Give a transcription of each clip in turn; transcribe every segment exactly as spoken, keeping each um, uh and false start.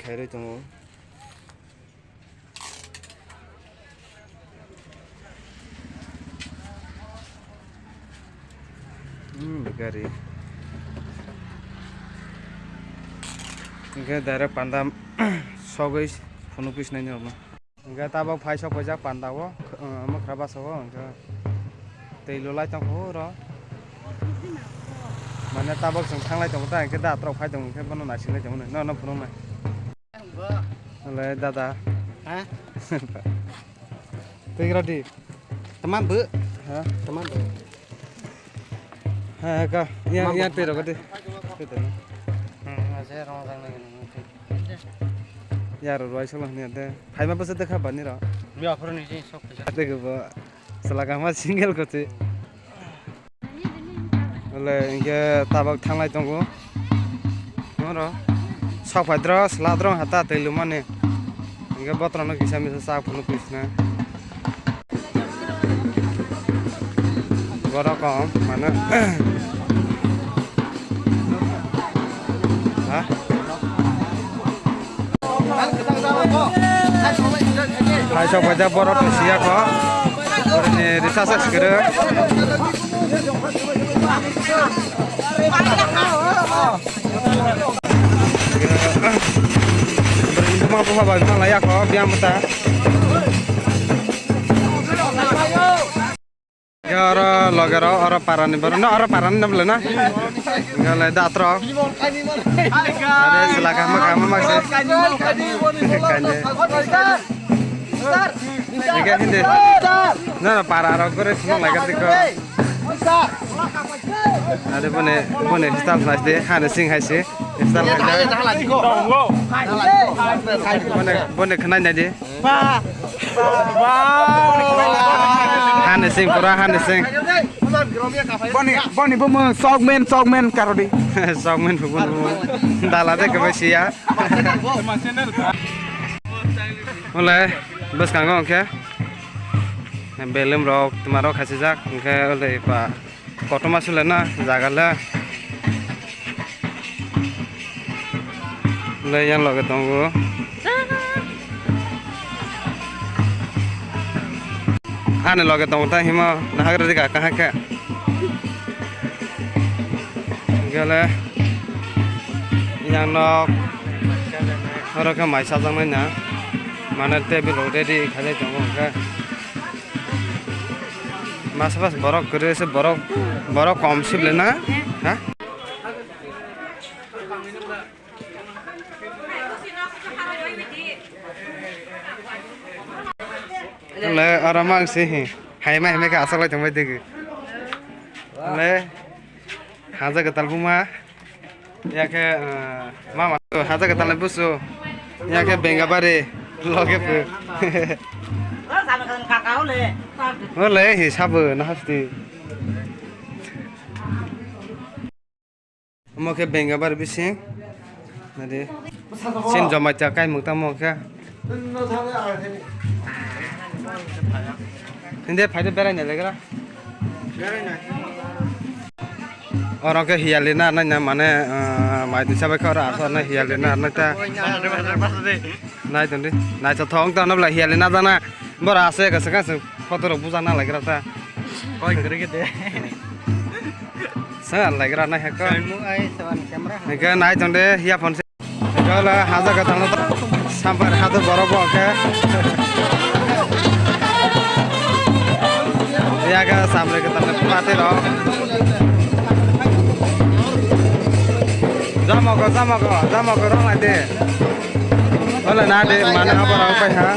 Khairwi tongo. Hmm, gari. Hingke direct panda sogwi phunuk pis nai norokno. Hingke tabok phai sok paijak panda o, mwkhra basa o, hingke twi lulai tongkha o oro. Mane tabok chwng thanglai tongo ta, hingke da atrok phai tongo, hingke bono naising lai tongo, nono phunuk nai. Hwle dada. Ha? Twi rw di. Tamam bo. Ha? Tamam bo. Ha, ka. Yang, yang twi rw di. Twi rw. Hmm, ase rong rang lagi. Ya ro roi solo ni de. Phai ma bwsa dekha bani ro. Mi aphuru ni jin sok pisa. Ate go bo. Sala kama single ko te. Wle hingke tabok thanglai tongo. Oro sok phaidro sladro hata twi lumani. Hingke botrokno kisa misa sak phunuk pis na. Borok kom mano. Ha? Hai sok phaijak borok ni siya kho. Borok ni risa sak sikiri. Borok ni buma buma bai ma laya kho biyang bwta. Oro loge ro, oro parani borok no, oro parani no bole na. Gale datro. Are sela kama kama makse. Kanye. Ege hindi. Na na para ro gore sino laga tiko. Are bone, bone style nice de, hane sing hai se. Style nice de. Bone, bone khnai nai de. Ba. Ba. Hani sing pura hani sing. Boni, boni bumung sogmen, sogmen karodi. Sogmen bumung. Dala de kebe siya. Olai, bwskango hwnkhe. Belum rok, tuma rok khasijak, hwnkhe olai pa. Kotorma sule na jaga le. Le yang loge tongo. Ani loge tongo ta himo nahagra diga kahake. Gele yang nok oro khe mai sajak nai na mane table ready khalai tongo hwnkhe. Masa mas borok kwrwi se borok, borok kom sibole na? Ha? Le oro mang si hi. Hai mai mai ka asal lai tong bai digi. Le haja gatal buma. Yakhe, ah, mama, haja gatal busu. Yakhe Bengabari, loge pu. Ole, hi sabu, na hasti. Omo khe Bengabari bising. Nadi. Sin jomai ta kai mukta mo khe. Hindi, phaide berai na legra. Oro khe hiyali na nai na mane, ah, mai twi sabai khe oro aswk na hiyali na nai ta. Nai tongdi, nai cha thong ta nabla hiyali na jana. Bora ase ka saka se photo rok buja na lai gra ta. Koi kre ke de. Sa lai gra na he ko. Ai sewan camera. Ke nai tongde hiya phone. Gala haja ka tangna sambar hadu borok bo khe. Ya ka samre ka tangna pate ro. Jama ko, jama ko, jama ko rong lai de. Wala na de mana apa rong pai ha.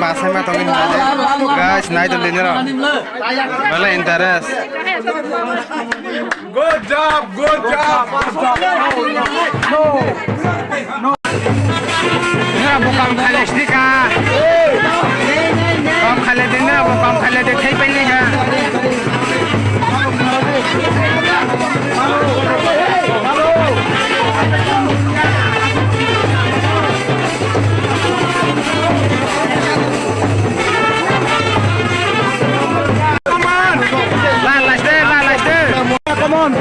Pasai ma tongwi hwnba de. Guys, nai tong di nero. Bale interest. Good job, good job. Nero bo kam khaile sdi ka. Kam khaile di nero bo kam khaile di thai pai ni ha. Come on! Line last day, line last day. Come on! Come on!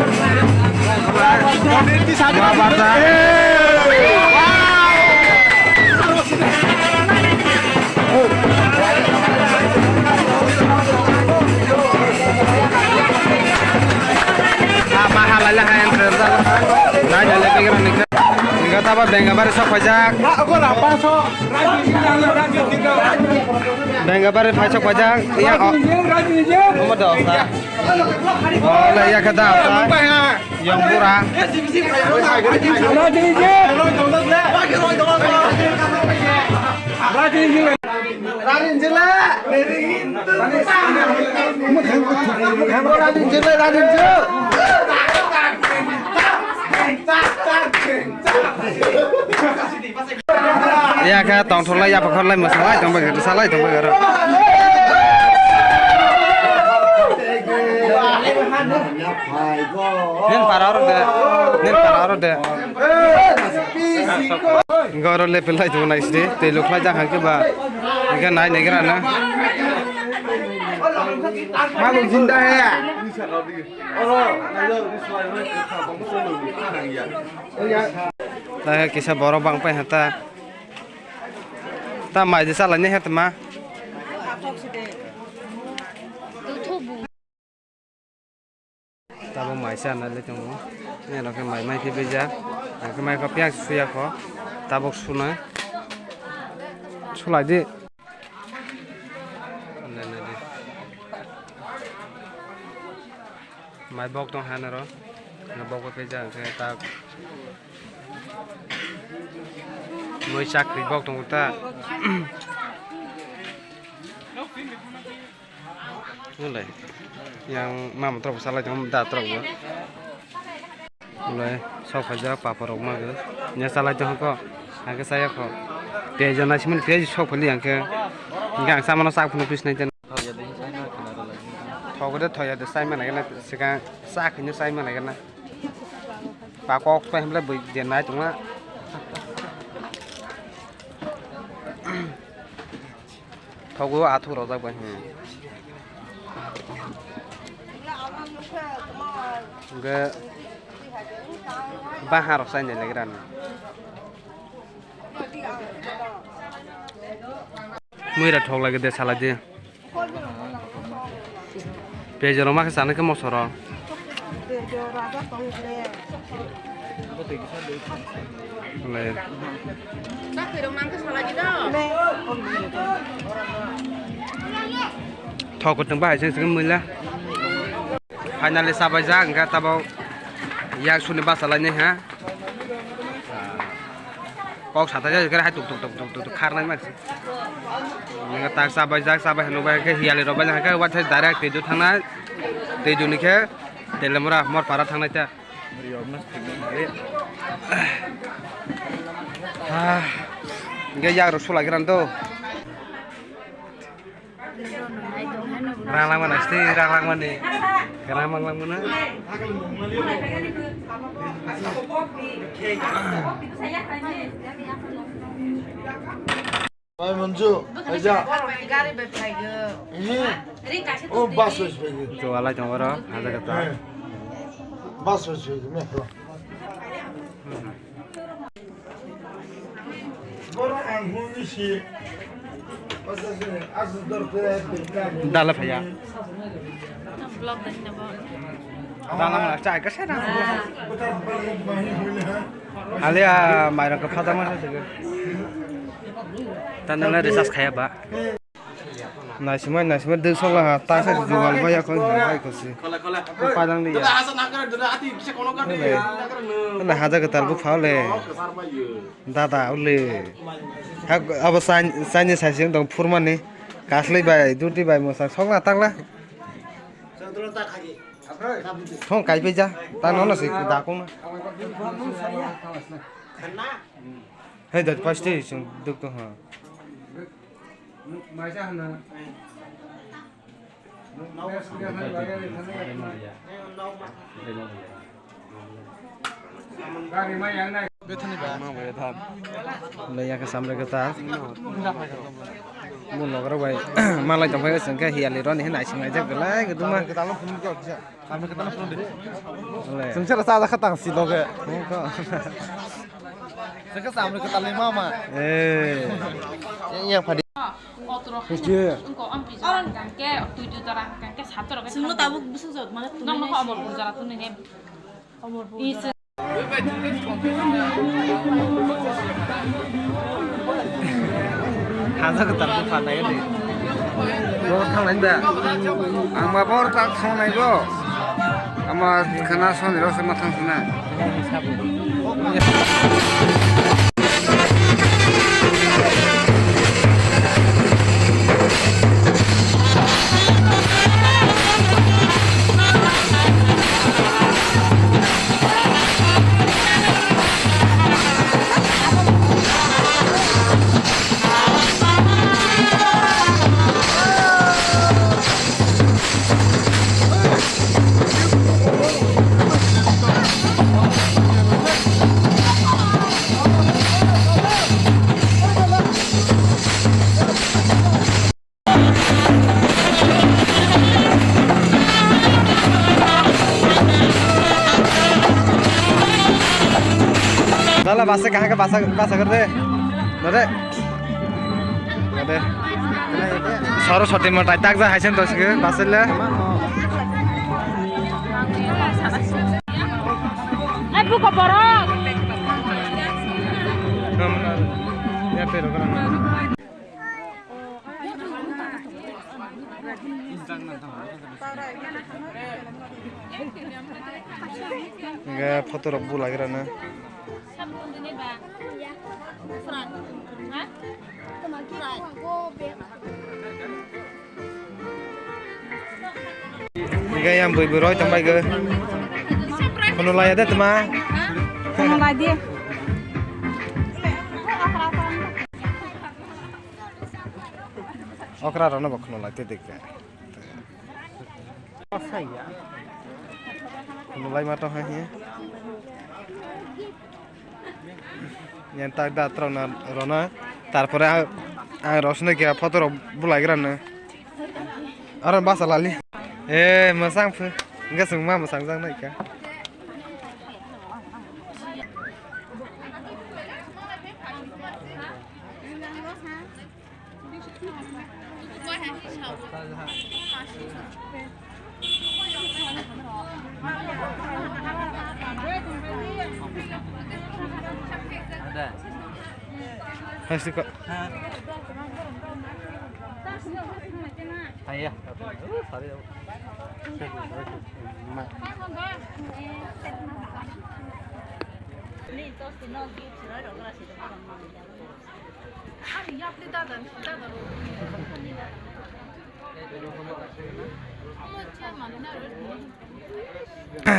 Lama halai la hai entrance. Nai nai le pegra ni. Ni kata ba Bengabari sok pajak. Bengabari phai sok pajak. Iya, oh. Omo da osa. Oh, la iya kata osa. Yang pura. Ranin jila, Ranin jila, Ranin jila. Ya kha tongthok lai, yapha khor lai, mwsang lai, tong bai, sa lai, tong bai, aro. Nin para aro de, nin para aro de. Goro lepel lai tu nai sidi, tei luk lai jang hangke ba, hingke nai nai gra na. Malu jinda he. Nai kisa borok bang pai hata. Ta mai de salai ne het ma. Tabuk mai cha nai le tongo. Ni aro khe mai mai khe beijak. Ang khe mai kho piyaj suya kho. Tabuk sunai. Sulai di. Nai nai di. Mai bok tong ha naro. Na bok bo beijak ang khe ta. Moi chakri bok tongo ta. Nulai. Yang mama trok salai tong da trok bo. Nulai sok khaja papa rok ma ge. Nya salai tong ko. Hake saya ko. Piyaj na siman piyaj sok phali yang ke. Gang samano sak phunu pis nai ten. Thok de thoya de sai mana gana sika sak hinu sai mana gana. Pa kok pa hemle bui de nai tong na. Thogo athuk rojak bai. Hmm. Hingke baha rok chai nai lagi rani. Mui ra thok lagi de salai di. Pejero ma khe chana khe mosoro. Wlai. Thok kwtwng bahai se sini muila. Finally chabaijak, hingkhe tabok yak suni bachalainai ha. Kok sathai jai khe hai tuk tuk tuk tuk tuk kharnai mansi. Nang tak chabai jak, chabai hwnwi bai khe hiyali rok bai jak khe wathai direct twidu thangnai. Twiduni khe Telemura Morpara thangnai ta. Ah, hingkhe yak rok sulai khe rando. Rang langmani, sini rang langmani. Rang langmani. Bai manju, aja. Gari bai phaigo. Ini. Oh, bus bai phaigo. Jualai tong oro, hajar kata. Bus bai phaigo, mekho. Dala phaiya. Dala mana chai kasa na. Haliya mairang khe phajakma se. Tanala recharge khaya ba. Naisimai, naisimai, dui sola ha, ta se jugal baya kho, hai kho si. Ko paidang di ya. Hale, hale, haja ke talbu phale. Dada, ule. Abo Chinese hai se wng tong phurmani. Kaslwi bai, duti bai, mwsang sokna takla. Thong kaipeja, ta nono se dakung na. Hey, that first day sung duk to ha. Bethani ba. Leya ke samre ke ta. Mun logra bai. Malai tong bai sengke hiali roni hin aising aijak belai geduma. Samre ke ta phone de. Sengse rasa ada khatang si loge. Sengke samre ke ta le mama. Eh. Yang yang padi. Otro hai nang ko ampi jora hingke tui tui jora hingke sator ke. Sungno tabuk busuk jot mana tu. Nang no amor pur jora tu ne. Amor pur. Haja ko tabuk pha nai de. Bo thang nai da. Ang ma bor ta thang nai bo. Ama khana soni ro se ma thang sina. Dala basa kaha ka basa basa kar de. Dale. Dale. Soro soti mo tai tak ja haisen to sike basa le. Ai buka borok. Ya pero kana. Hingke photo rok bu lagira na. Hingke yang bui bui roi tongbai ge. Kono laya de tma. Kono lai di. Okra rano bo khwnalai te dikhe. Khwnalai ma tong hai hiya. Yang tak da trok na rona. Tarpore ang, ang rosne kya photo rok bulai gra no. Aro basa lali. Eh, masang phu. Enggak semua masang jang naik ya. Hai sih kok. Hai ya.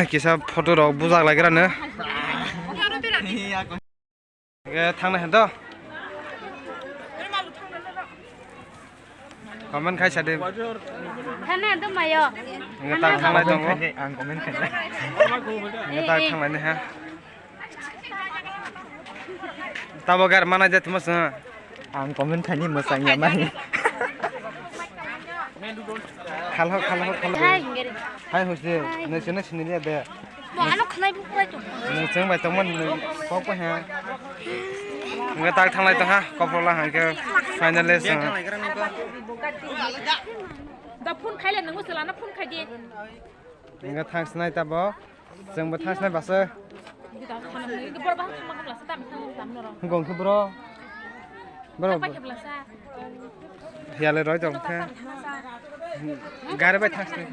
Kisa photo rok bujak lai gra no. Hingke thangna hendo. Comment khai sadi. Thangna hendo mayo. Hingke tak thanglai tongo. Ang comment khai. Hingke tak thanglai ha. Tabo gar mana jat mas. Ang comment khaini mwsang ya mai. Khalo, khalo, khalo. Hai, hingeri. Hai, hoise. Hai. Nai sene sini dia de. Bo ano khnai bu khlai tong. Nai cheng bai tongmani nai kok pa ha. Ngai tak thanglai tong ha, kok la ha ke. Finally sa. Da phone khai le, nang selana phone khai di. Ngai thang snai ta bo. Chwngbo thang snai basa. Gong khe bro. Bro. Yale roi tong khe. Gari bai thang snai.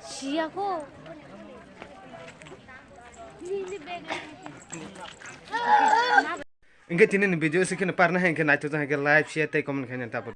Siya ko. Hingke tini ni video se khe parna hai hingke naithok jang hai khe like, share tei comment khaina tabuk.